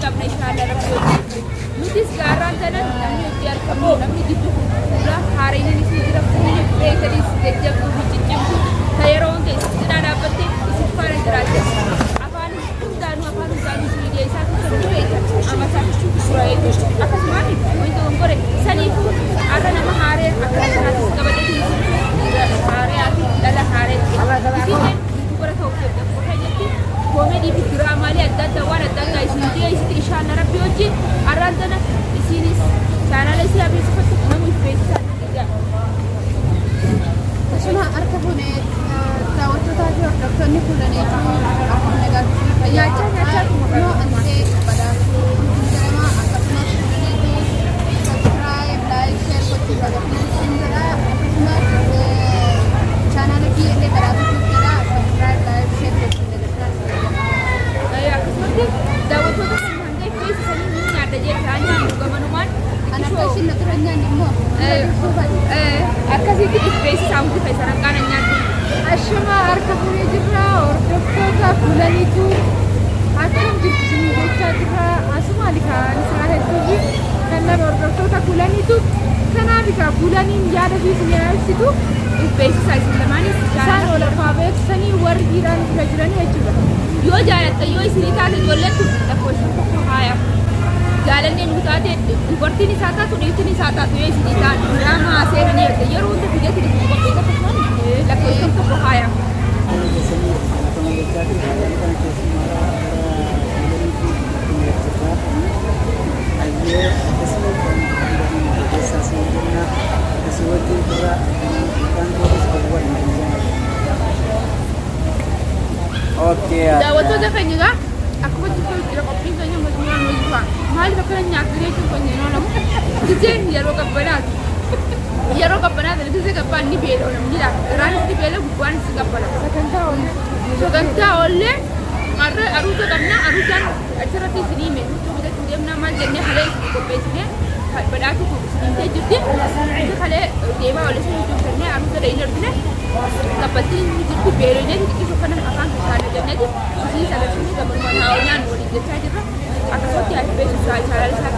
qabna inshaallah rabbi wajjin. Nutis gaarraan tana namni hojii argamu namni giddu kun fuula haareenin isin jira fuulli beekanis jajjabduu fi ciccimtuu ta yeroo hunda isin cinaa dhaabbattee isin faana jiraatte. Afaan hundaanuu afaan hundaanuu isin dhiyeessaa turtan ni beektan amata dura jechuudha. Akkasumaan wanta gongore saniifuu har'a nama haaree akkana kanaatis qabadheetiin isin dhiira haareyaa fi dhala haaree isin yuutuubara ta'uuf jecha akkuma keenyatti koomedii fi diraamaalee adda addaa waan adda addaa isin dhiyeessiti inshaalla rabbi wajjin har'aan tana isiinis chaanaala isii haa beeksifattu namni if beeksisaa ija. Akkasuma harka fuunee daawwattootaa fi hordoftoonni fuulaniitu akkuma nagaatti fi fayyaa. Nyaachaa nyaachaa tuma Kunoo anillee badhaasuu jedhama akkasumas fuulaniitu subscribe, like, share gochuun dagatinaa isin jedha. Akkasumas chaanaala kiyyallee badhaasuu jedha. Subscribe, like, share gochuun dagatinaa isin jedha. Akkasumatti daawwattoota keenya hanga if beeksisanii ni nyaadha jechaa nyaannu gamanumaan An akka ishiin na dura hin nyaanne immoo dura dursuu fadhi. Akkasitti if beeksisaa hundi keessan hanqaana nyaadhu. Ashama harka fuunee jirra hordoftoota fuulaniitu akkam jirtu isin jechaa jirra asuma alikaan isaa hedduu fi kan nama hordoftoota fuulaniitu kanaaf egaa fuulaniin yaada fi isin ibsitu If beeksisaa isin lamaanis isaan ol afaa beeksisanii warri dhiiraan bira jiran jechuudha. Yoo jaalatta yoo isinii taate ijoolleen tun lakkoofsa tokko haaya. Jaalannee nu taate dubartiin isaa taatu dhiirtiin isaa taatu yoo isinii taate diraamaa seenanii jedhe yeroo hunda fideetiin isin qopheessa akkasumas lakkoofsa tokko haaya. Kana keessanii galatama jechaa fi haala kana keessummaa gara fuulaniitti jirra. Ayyee akkasuma kan keessaa siin jenna akkasii wajjin turra maqaan kootis awwal naan jedhama. Okay. Daawwattoota keenya egaa akkuma jirtu jira qophiin keenya mootummaan wayii maaliif akkana nyaattu jechuun keenya hin oolamu. Gizeen yeroo qabbanaatu. Yeroo qabbanaa sana gizee qabbaan ni beela'u namni jira. Garaanis ni beela'u gubbaanis ni qabbana. Sagantaa oollee. Sagantaa oollee har'a aruuza qabna aruuzaan achirratti isinii hime huccuu bitachuu deemnaa maal jennee kalee isinii qopheessinee badhaatu kun isinii himtee jirti. Inni kalee deemaa oollee isinii huccuu bitannee aruuza dhayinee dhufne kabbaltiin ni jirti beelonee xixiqqisoo kana afaan keessaa jenneeti isinii sagarsiisnee gammachuun haa nyaannu waliin jechaa jirra. Akkasumatti ati beeksisaa chaanaala isaa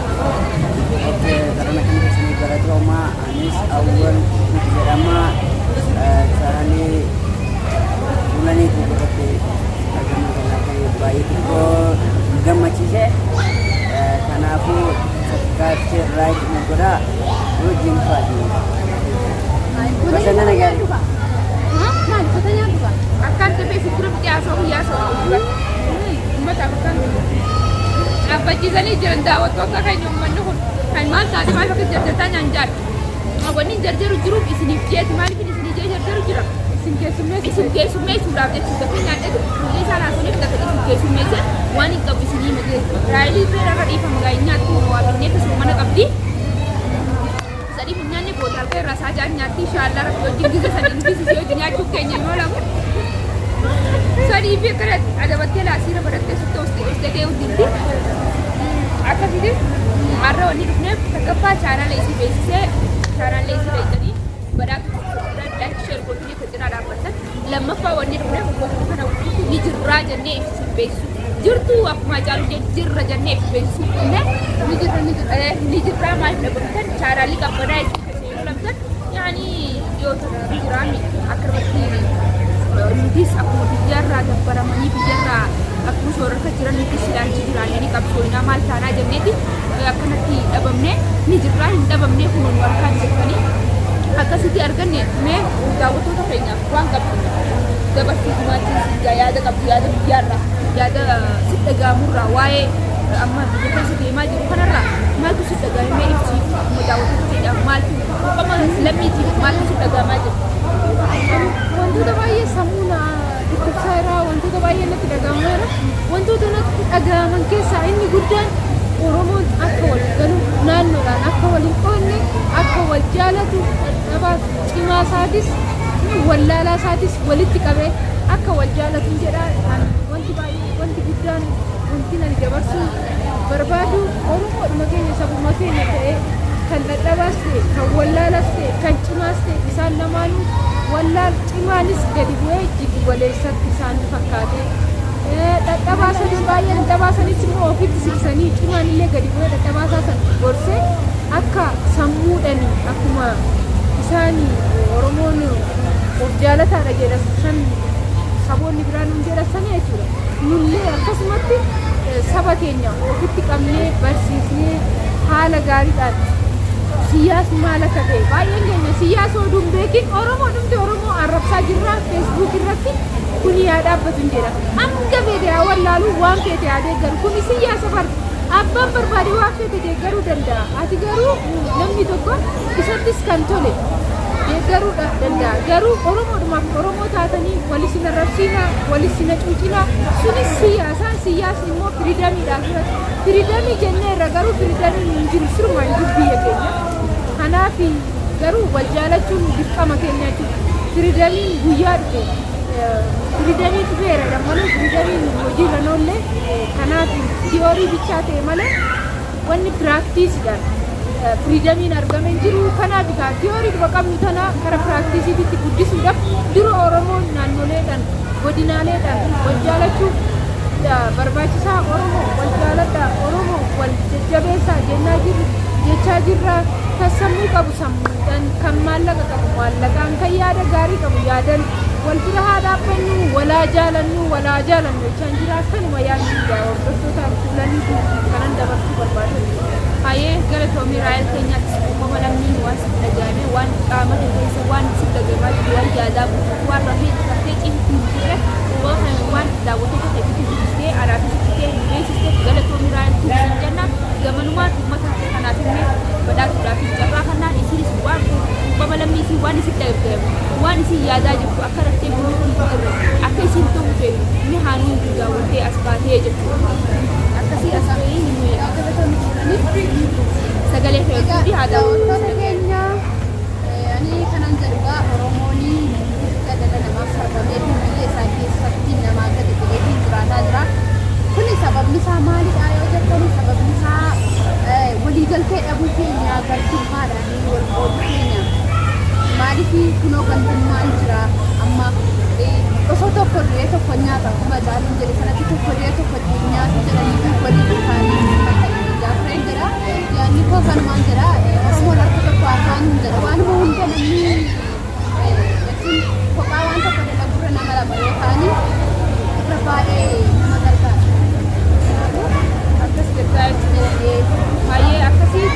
Okay, karana kan keessanii galatoomaa anis awwal jedhama chaanaalii fuulanii irratti argamu kana kan baay'ee xiqqoo nu gammachiise. Kanaafuu subscribe, share, like nu godhaa wajjin faati. Bashannana gaarii. Maal uffata nyaatu kaa? Akkaan dafee si dura fixee haasoo guyyaa haasoo uummataaf akkaan dhaabbachiisanii jiran daawwattoota keenya uummanni kun kan maal taate maal akka jarjartaa naan jaadhu. Wanni hin jarjaru jiruuf isiniif jeeti maaliif isinii jee jarjaru jira. Isin keessummeessu. Isin keessummeessuudhaaf jechuudha. Dafee nyaadheetu fuullee isaa naasoniif lafa isin keessummeesse waan hin qabu isinii miti. Raayilii irra irra dhiifama gaa hin nyaattu waa binnee fi soomana qabdi. Sadiif hin nyaanne booda halkan irraa isaa jaan nyaatti inshaallaa rabbi wajjin gisa sanii nuti sisii wajjin nyaachuu keenya hin oolamu. Sadii fi akkana adabattee laasiira barattee sutta ustee ustee deemu jirti. Akkasitti har'a wanni dhufneef takkaffaa chaanaala isii beeksisee chaanaala isii beeksisanii badhaatu like share gootanii akka cinaa dhaabbattan lammaffaa wanni dhufneef ummata kana walitti ni jirraa jennee ibsisu beeksisu jirtu akkuma caalu jedhu jirra jennee ibsu beeksisuu dhufne Ni jirra ni jirra. Ni jirraa maaliif dhabamtan chaanaalli qabbanaa isin seenuu dhabdan yaani yoo ta'u jiraami akkanumatti nutis akkuma biyyarraa dabbaramanii biyyarraa akkuma soorata jiran nutis ilaalchi jiraannee qabsoonaa maal taanaa jenneeti akkanatti dhabamne ni jirraa hin dhabamne kun nu harkaa jirtanii akkasitti arganne mee daawwattoota keenyaaf waan qabdu dabarsii gumaachiin yaada qabdu yaada biyyaarraa yaada si dhagaamurraa waa'ee amma biyya keessa deemaa jiru kanarraa maaltu si dhagaamee ibsiif akkuma daawwattoota keenyaaf maaltu qoma lammiitiif maaltu si dhagaamaa jiru. Wantoota baay'ee sammuu na dhukkubsaa jira, wantoota baay'ee natti dhaga'amaa jira. Wantoota natti dhaga'aman keessaa inni guddaan Oromoon akka wal galu, naannoodhaan akka wal hin qoodne, akka wal jaalatu, dadhabaaf cimaa isaatis wallaalaa isaatis walitti qabee akka wal jaalatu jedha. Ani wanti baay'ee wanti guddaan wanti ani dabarsuu barbaadu Oromoodhuma keenya sabuma keenya ta'ee kan dadhabaas ta'e kan wallaalaas ta'e kan cimaas ta'e isaan lamaanuu wallaal cimaanis gadi bu'ee jiddu galeessatti isaan fakkaatee Dhadhabaa sanis baay'ee dhadhabaa sanis immoo ofitti siqsanii cimaan illee gadi bu'ee dhadhabaa isaa san gorsee akka sammuudhaan akkuma isaan Oromoon of jaalataadha jedhan san saboonni biraa nuun jedhan sanii jechuudha. Nullee akkasumatti saba keenya ofitti qabnee barsiisnee haala gaariidhaan siyaasni maal akka ta'e baay'een keenya siyaasa oduu hin beekin Oromoo dhumti Oromoo arrabsaa jirra Facebook irratti kuni yaa dhaabbatu hin jedha. Hanga feete haa wallaalu waan feete haa deeggaru kuni siyaasa bar abbaan barbaade waan feete deeggaruu danda'a. Ati garuu namni tokko isattis kan tole deeggaruu danda'a. Garuu Oromoodhumaaf Oromoo taatanii wal isin arrabsiinaa, wal isin hacuucinaa sunis siyaasa. Siyaasni immoo freedomiidha asirratti. Freedomii jenneerra garuu freedomiin hin jiru sirumaa hin jiru biyya keenya. Kanaaf garuu wal jaalachuun dirqama keenya jechuudha. Freedomiin guyyaa dhufe freedomii dhufeera malee freedomiin hojiirra hin oolle. Kanaaf theory bichaa ta'e malee wanni practiceiidhaan freedomiin argame hin jiru. Kanaaf egaa theory dhuma qabnu tana kara practiceiitti guddisuudhaaf dura Oromoon naannoleedhaan godinaaleedhaan wal jaalachuu barbaachisaa. Oromoo wal jaaladha, Oromoo wal jajjabeessaa jennaa jirru jechaa jirra. Kan sammuu qabu sammuudhaan, kan maallaqa qabu maallaqaan, kan yaada gaarii qabu yaadan wal bira haa dhaabbannu, walaa jaalannu, walaa jaalannu jechaan jira. Akkanuma yaadni hordoftoota fuulanii kanan dabarsuu barbaadu. Hayyee, galatoomii Raayel keenyaatti. Uumama lammii waan sitti dhagahame, waan qaama kee keessa waan sitti dhagahamaa jiru, waan yaadaa waan rafee raftee ciiftu hin jirre, uumama kana waan daawwattoota keetitti dubbistee anaafis ittitee nu beeksiste, galatoomii Raayel tuutiin jenna. Gamanumaan uummata kanaaf illee badhaasuudhaaf carraa kanaan isinis waan uumama lammii isii waan isitti dhagahame, waan isin yaadaa jirtu, akka raftee buluutti hin jirre, akka isin ta'uu feetu ni haanuu daawwattee as baatee jechuudha. Akkasii as bahee sagalee kee Egaa fuudhii haa daawwattoota daawwattu. keenya, ani kanan jedhugaa Oromoon mirga dhala namaaf sarbamee fi biyya isaa keessatti namaa gadi ta'eetiin jiraataa jira. Kuni sababni isaa maalidha yoo jettani, sababni isaa waliigaltee dhabuu keenya, gartummaadhaan wal qooduu keenya. Maaliif kunoo gantummaan jira amma osoo tokko du'ee tokko nyaata, akkuma caaluun jedhe sanatti tokko du'ee tokko nyaatu jedhanii walii isaanii gaafreen jedha. Yaadni koo kanumaan jedha. Oromoon harka tokko afaan jedha. Waanuma hunda namni jechuun kophaa waan tokko dalagurra nama lama yoo ta'ani irra baay'ee nama gargaara. Kanaafuu Akkas jettaa jechuudha. Baay'ee akkasii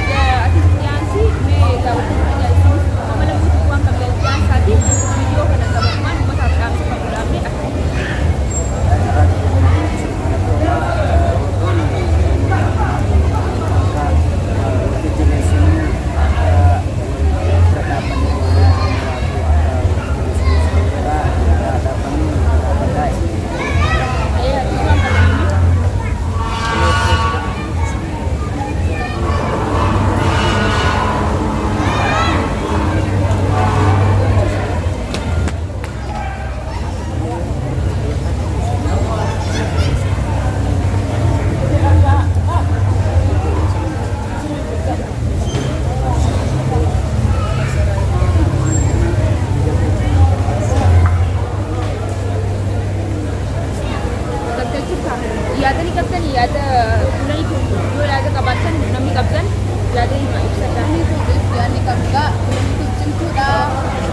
ati dhiyaansii mee daawwattoota keenya isinis uumama lammiitu waan qabdan dhiyaansaati viidiyoo kana qabatumaan uummataaf dhaamsa qabu dhaabne akka Baay'ee ati waan qabdan. Qabdan jirta. Yaada ni qabdan, yaada fuulanii yoo yaada qabaattan, namni qabdan yaada hima ibsadha. Namni tuubiif yaadni qabudha. Namni cimtuudha.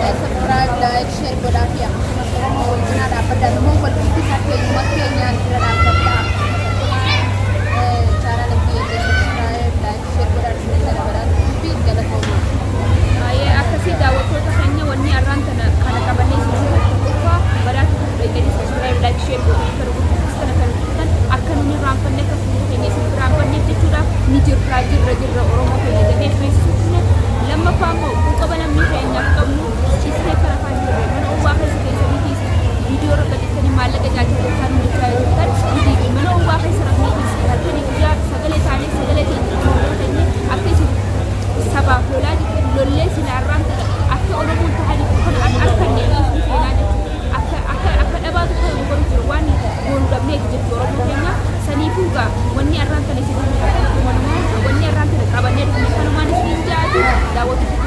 Subscribe, like, share godhaa fi akkasumas Oromoo wal cinaa dhaabbadha. Namoonni wal guddisaa keenyuma keenyaan bira dhaabbadha. Akkasumas chaanaala biyya subscribe, like, share godhaa isin jedha fi galatooma. Baay'ee akkasii daawwattoota keenya, wanni har'aan tana kana qabannee isin tokkoffaa badhaasa fudhatanii subscribe, like, share gootanii kan gurgurtan kana kan hojjetan akka nuni irraanfanne, akka fuula keenya isin irraanfanneef jechuudha. Ni jirra, jirra, jirra Oromoo keenya jennee beeksisuu dhufne. Lammaffaa immoo quuqama namni keenyaaf qabnu ciisnee akka rafaa jirre mana owwaa keessa keessaniitis viidiyoo irra gadhiistanii maallaqa nyaachaa jirtan jechaa jirtan nuti mana owwaa keessa rafneetis halkanii guyyaa sagalee taanee sagalee keenya ijoollee keenya akka isin sabaaf lolaa jirtan lollee sila har'aan tana akka Oromoon tahanii kana arkanne ni feenaa jechuudha. Akka dhabaatu kan nu godhu jiru waan goonu dhabneeti jechuudha Oromoo keenya. Saniifuu gaa wanni har'aan tana isin wanni har'aan tana qabannee dhufne kanumaan isiniin jaatu daawwattoota.